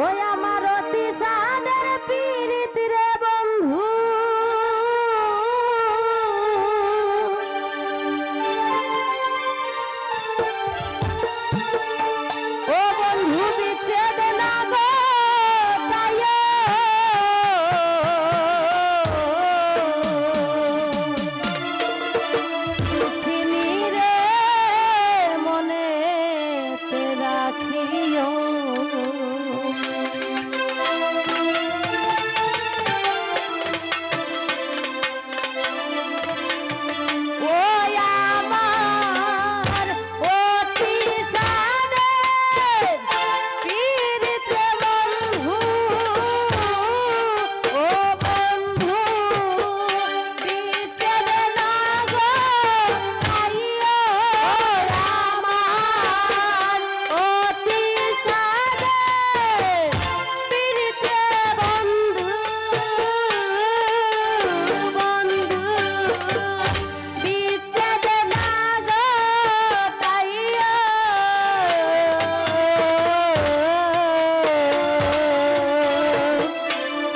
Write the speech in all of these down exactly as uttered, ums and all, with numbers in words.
ওই আমার অতি সাধের পীড়িত রে বন্ধু, ও বন্ধু বিচ্ছেদ না ঘটাইও। দুঃখিনী রে মনেতে রাখিও। ওই আমার অতি সাধের পীড়িত বন্ধু, ও বন্ধু, বিচ্ছেদ না ঘটাইও। আমার অতি সাধের পীড়িত বন্ধু, বন্ধু, বিচ্ছেদ না ঘটাইও।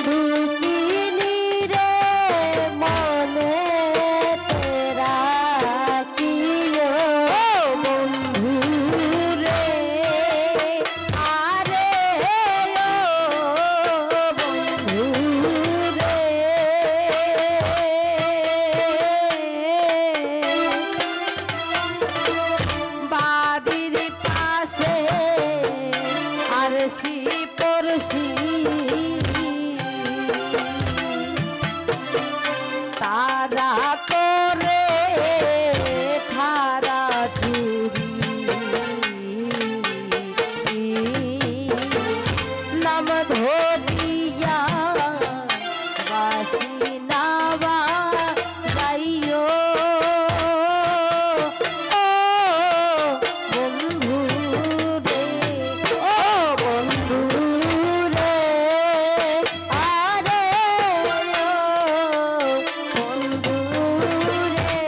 দুঃখিনী রে মনেতে রাখিও বন্ধু রে। আরে ও বন্ধু রে, বাড়ির পাশে আরশি পড়শি, তারা করে খাড়া ঝুরি। নাম ধরিয়া বাঁশি না বাজাইও। ও বন্ধু রে, ও বন্ধু রে, আরে ও বন্ধু রে।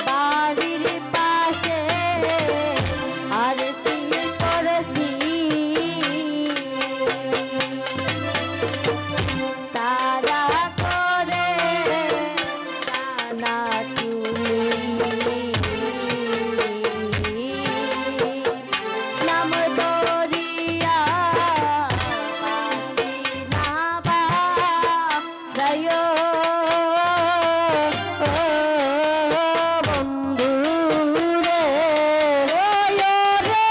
বাড়ির পাশে আরশি পড়শি, তারা করে টানাটুনি। নাম ধরিয়া বাঁশি না বা যাইও, ও বন্ধু রে, ও রে,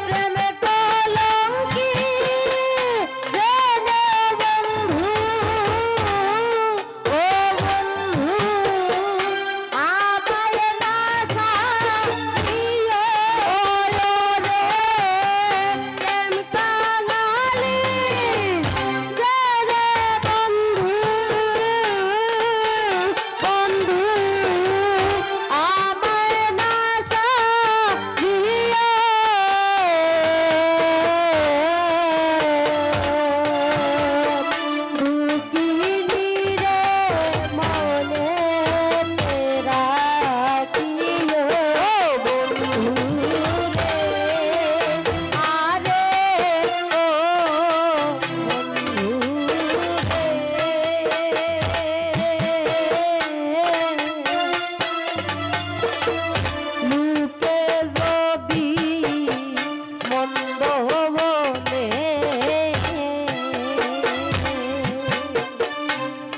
প্রেম কলঙ্কি জেনে বন্ধু, ও বন্ধু, আমায় না ছাড়িও রে। প্রেম কাঙালি রে বন্ধু, বন্ধু, আমায় না ছাড়িও। দুঃখিনী রে মনেতে রাখিও বন্ধু রে, আরে ও বন্ধু রে। লোকে যদি মন্দ বলে,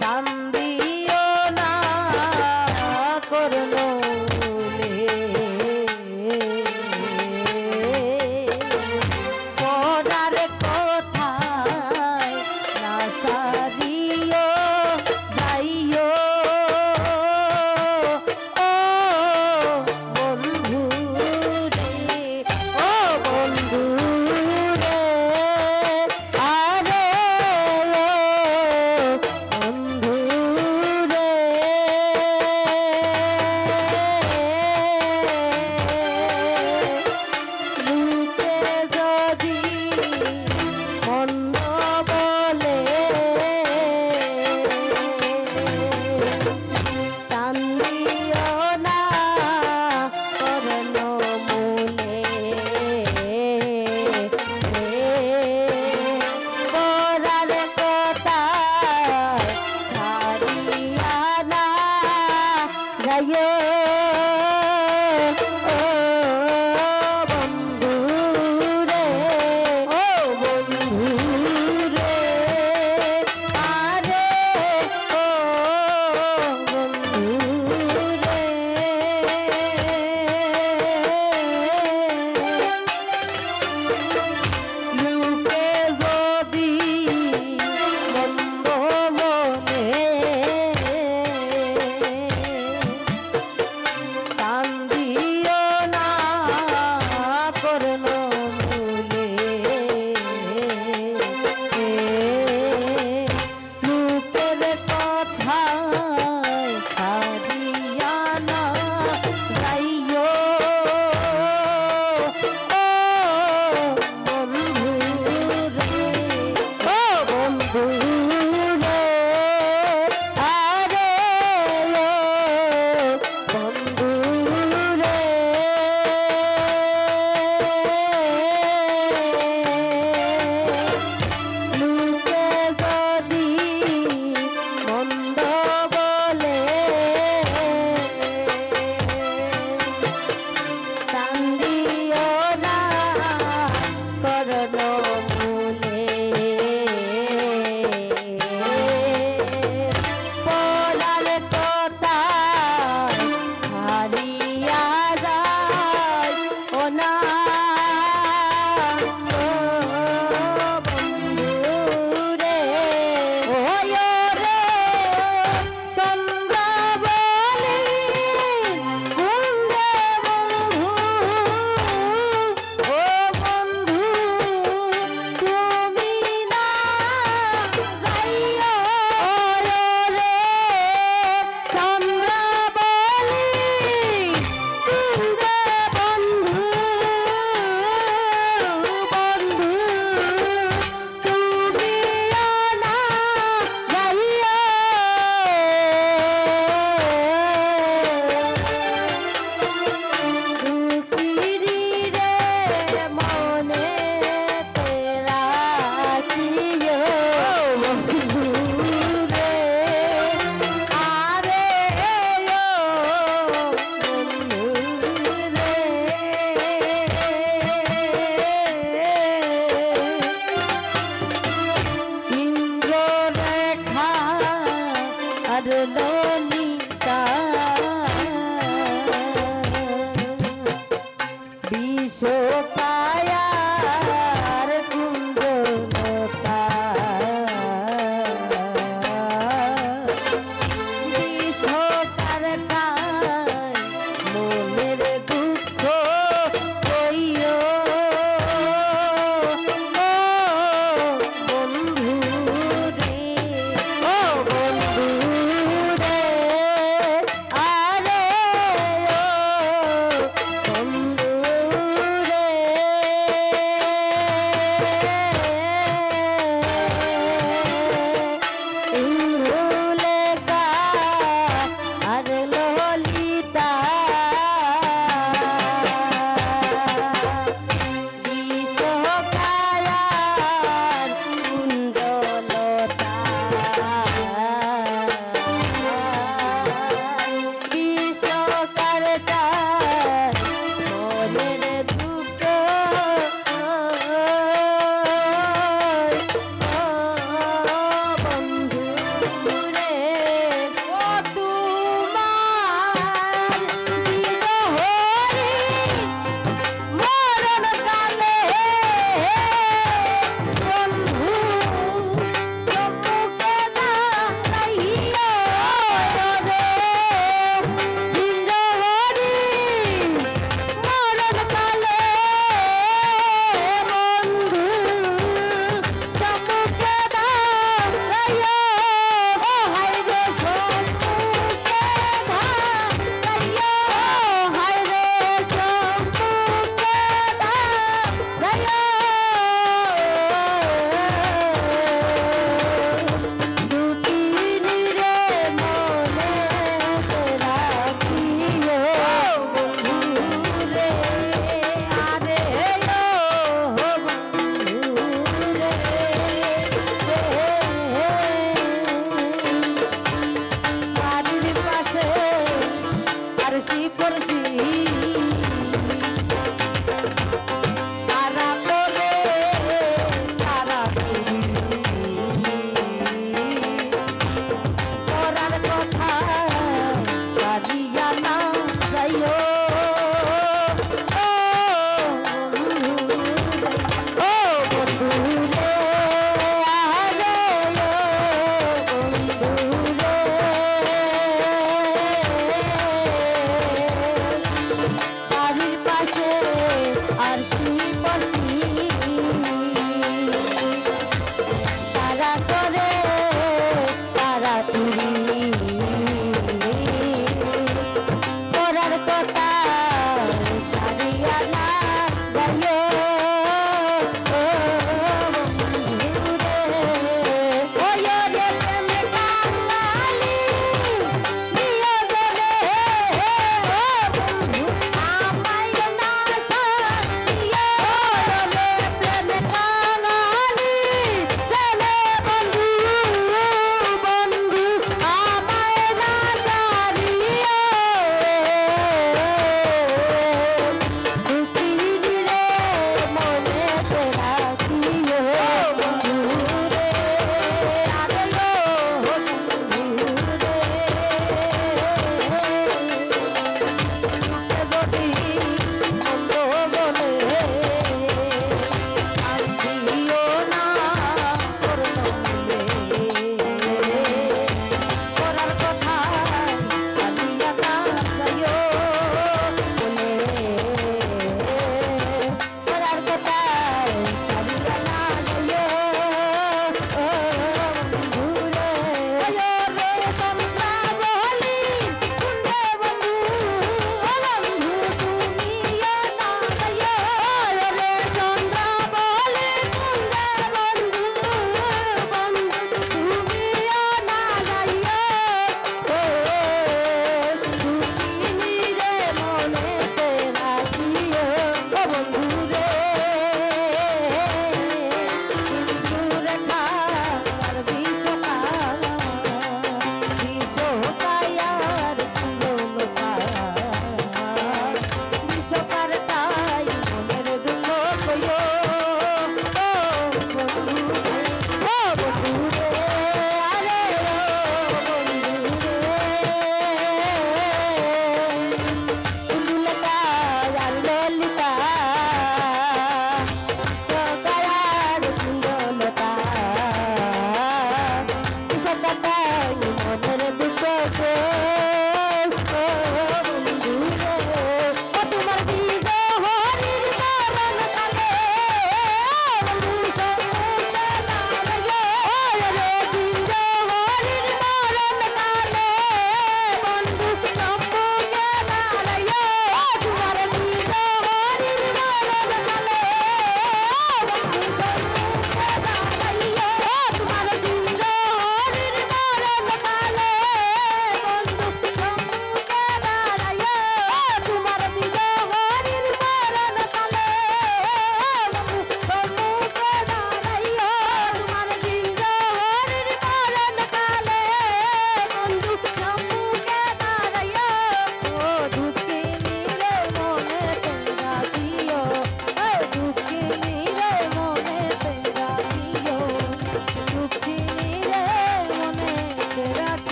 কান্দিও না করুণে। পরার কথায় না সারিও যাইও। ও বন্ধু রে, ও বন্ধু রে, আরে ও বন্ধু রে। ও বন্ধু রে, ও বন্ধু রে, আরে ও বন্ধু রে। লোকে যদি মন্দ বলে, কি করছি?